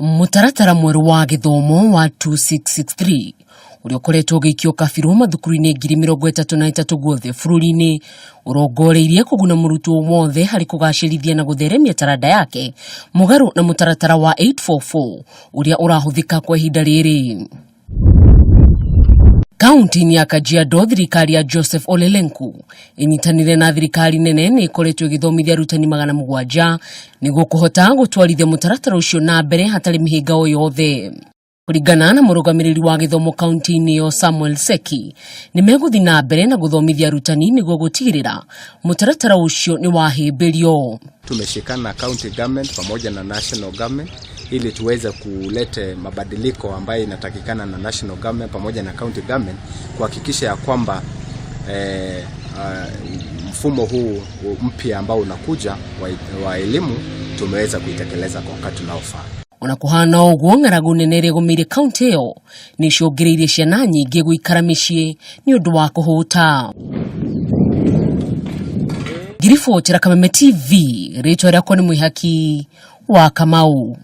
Mũtaratara mwerũ wa gĩthomo wa 2663 ũrĩa ũkoretwo ũgĩikio kabirũ mathukuru-inĩ 33,000 guothe bũrũri-inĩ ũrongoreirie kũguna mũrutwo wothe harĩ kũgacĩrithia na gũtheremia taranda yake mũgarũ na mũtaratara wa 844 ũrĩa ũrahũthĩka kwa ihinda rĩrĩ. Kaunti-inĩ ya Kajiado, thirikari ya Joseph Ole Lenku ĩnyitanĩire na thirikari nene nĩ ĩkoretwo ĩgĩthomithia arutani 700 nĩguo kũhota gũtwarithia mũtaratara ũcio na mbere hatarĩ mĩhĩnga o yothe. Kũringana na mũrũgamĩrĩri wa gĩthomo kaunti-inĩ ĩyo Samuel Seki, nĩ megũthiĩ na mbere na gũthomithia arutani nĩguo gũtigĩrĩra mũtaratara ũcio nĩ wahĩmbĩrio. Tumeshikana na county government pamoja na national government ili tuweze kulete mabadiliko ambayo inatakikana na national government pamoja na county government kuhakikisha ya kwamba mfumo huu mpya ambao unakuja wa elimu tumeweza kuitekeleza kwa wakati unaofaa. Ona kũhana ũguo, ng'aragu nene ĩrĩa ĩgũmĩire kaunti ĩyo nĩ ĩcũngĩrĩirie ciana nyingĩ gũikara mĩciĩ nĩ ũndũ wa kũhũta. Ngiribotera Kameme TV, rĩtwa rĩakwa nĩ Mwĩhaki wa Kamau.